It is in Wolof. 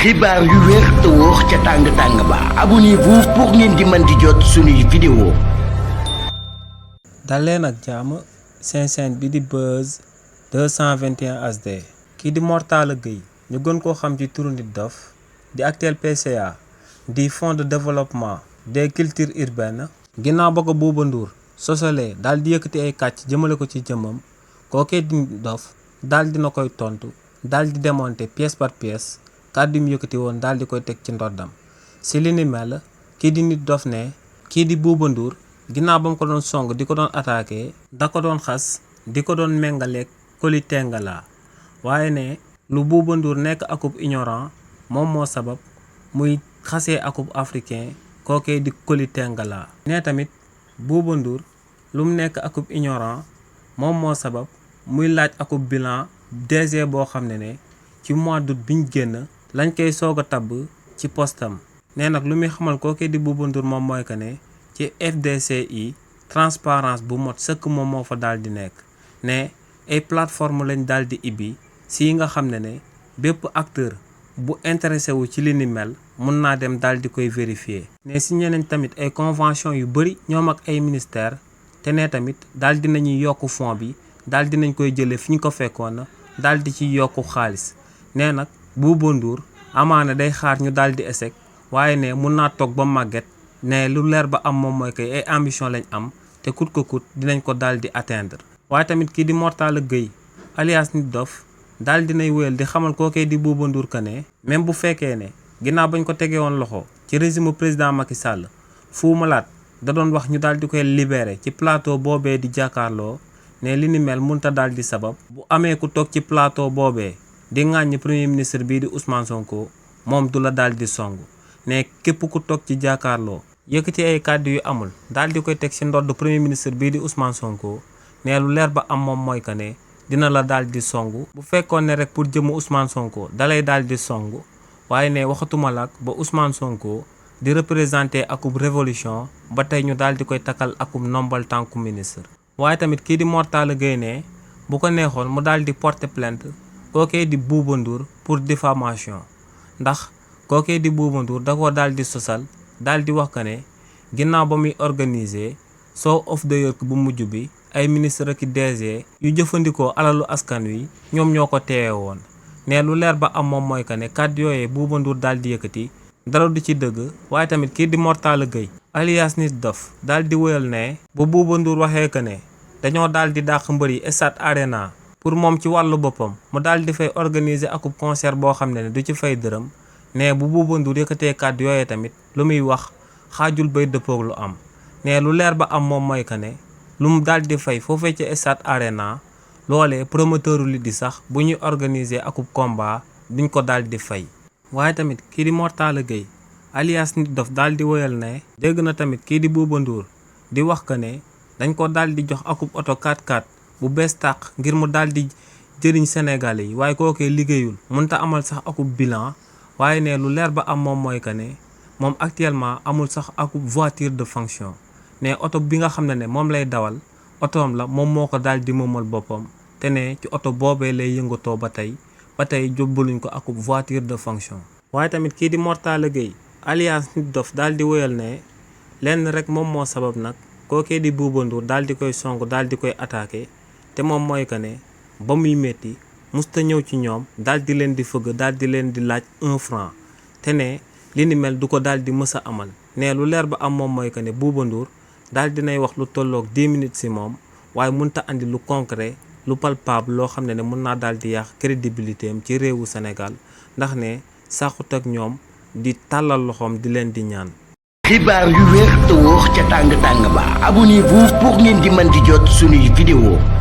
xibaar yu wér te wóor ca tàng ba abonnez-vous pour ngeen di mën di jot suñuy vidéo. daleen ak jàmm seen chaîne bi di Buzz 221 HD. kii di Mor Talla Gueye ñu gën koo xam ci turu Nit Doff di actuel PCA di Fonds de développement des cultures urbaines. ginnaaw ba ko Bouba Ndour sosalee daal di yëkkati ay kàcc jëmale ko ci jëmmam kookee di Nit Doff daal dina koy tontu daal di démonter pièce par pièce kàddu mu yëkkati woon daal di koy teg ci ndoddam. si li ni mel kii di Nit Doff ne kii di Bouba Ndour ginnaaw ba mu ko doon song di ko doon attaqué da ko doon xas di ko doon méngaleeg Koli Tengala waaye ne lu Bouba Ndour nekk akub ignorant moom moo sabab muy xasee akub africain kookee di Koli Tengala. ne tamit Bouba Ndour lu mu nekk akub ignorant moom moo sabab muy laaj akub bilan DG boo xam ne ci mois d'août biñ génn lañ koy soog a tabb ci postam. nee nag lu muy xamal kookee di Bouba Ndour moom mooy que ne ci FDCI transparence bu mot sëkk moom moo fa daal di nekk ne ay plateforme lañ daal di ibbi si nga xam ne bépp acteur bu intéressé wu ci li ni mel mun naa dem daal di koy vérifier. ne si ñeneen tamit ay convention yu bëri ñoom ak ay ministère te ne tamit daal di nañuy yokk fond bi daal di nañ koy jëlee fi ñu ko fekkoon daal di ci yokku xaalis. nee nag Bouba Ndour amaana day xaar ñu daal di échec waaye ne mun naa toog ba màgget ne lu leer ba am moom mooy que ay ambition lañ am te coûte que coûte dinañ ko daal di atteindre. waaye tamit kii di Mor Talla Gueye alias Nit Doff daal dinay wéyal di xamal kookee di Bouba Ndour que ne même bu fekkee ne ginnaaw bañ ko tegee woon loxo ci régime président Macky Sall Fou Malade da doon wax ñu daal di koy libéré ci plateau boobee di jàkkaarloo ne li ni mel munta daal di sabab bu amee ku toog ci plateau boobee di ŋàññi premier ministre bii di Ousmane Sonko moom du la daal di song ne képp ku toog ci jàkkaarloo yëkkati ay kàddu yu amul daal di koy teg ci ndodd premier ministre bii di Ousmane Sonko ne lu leer ba am moom mooy que ne dina la daal di song. bu fekkoon ne rek pour jëmu Ousmane Sonko dalay daal di song waaye ne waxatuma la ba Ousmane Sonko di représenté akub révolution ba tey ñu daal di koy takkal akub nombal tànku ministre. waaye tamit kii di Mor Talla Gueye ne bu ko neexoon mu daal di porter plainte kookee di Bouba Ndour pour diffamation ndax kookee di Bouba Ndour da koo daal di sosal daal di wax que ne ginnaaw ba muy organiser show of the year bu mujj bi ay ministre ki DG yu jëfandikoo alalu askan wi ñoom ñoo ko teewe woon. ne lu leer ba am moom mooy que ne kàddu yooyee Bouba Ndour daal di yëkkati dara du ci dëgg. waaye tamit kii di Mor Talla Gueye alias Nit Doff daal di wéyal ne bu Bouba Ndour waxee que ne dañoo daal di dàq mbër yi Stade Arena pour moom ci wàllu boppam mu daal di fay organiser akub concert boo xam ne du ci fay dërëm. ne bu Bouba Ndour yëkkatee kàddu yooyee tamit lu muy wax xaajul bay dëppoog lu am. ne lu leer ba am moom mooy que ne lu mu daal di fay foofee ci Stade Arena loolee promoteur li di sax bu ñuy organiser akub combat duñ ko daal di fay. waaye tamit kii di Mor Talla Gueye alias Nit Doff daal di woyal ne dégg na tamit kii di Bouba Ndour di wax que ne dañ ko daal di jox akub oto 4x4 bu bees tàq ngir mu daal di jëriñ Sénégalais yi waaye kookee liggéeyul mënta amal sax akub bilan. waaye ne lu leer ba am moom mooy que ne moom actuellement amul sax akub voiture de fonction ne oto bi nga xam ne moom lay dawal otoom la moom moo ko daal di moomal boppam te ne ci oto boobee lay yëngatoo ba tey jobbaluñ ko akub voiture de fonction. waaye tamit kii di Mor Talla Gueye alias Nit Doff daal di woyal ne lenn rek moom moo sabab nag kookee di Bouba Ndour daal di koy song daal di koy attaqué te moom mooy que ne ba muy métti musta ñëw ci ñoom daal di leen di fëgg daal di leen di laaj 1 franc te ne li ni mel du ko daal di mës a amal. ne lu leer ba am moom mooy que ne Bouba Ndour daal dinay wax lu tolloog 10 minutes si moom waaye mënta andi lu concret lu palpable loo xam ne mën naa daal di yàq crédibilité am ci réewu Sénégal ndax ne saxut ak ñoom di tàllal loxoom di leen di ñaan. xibaar yu wér te wóor ca tàng ba abonnez-vous pour ngeen di mën di jot suñuy vidéo.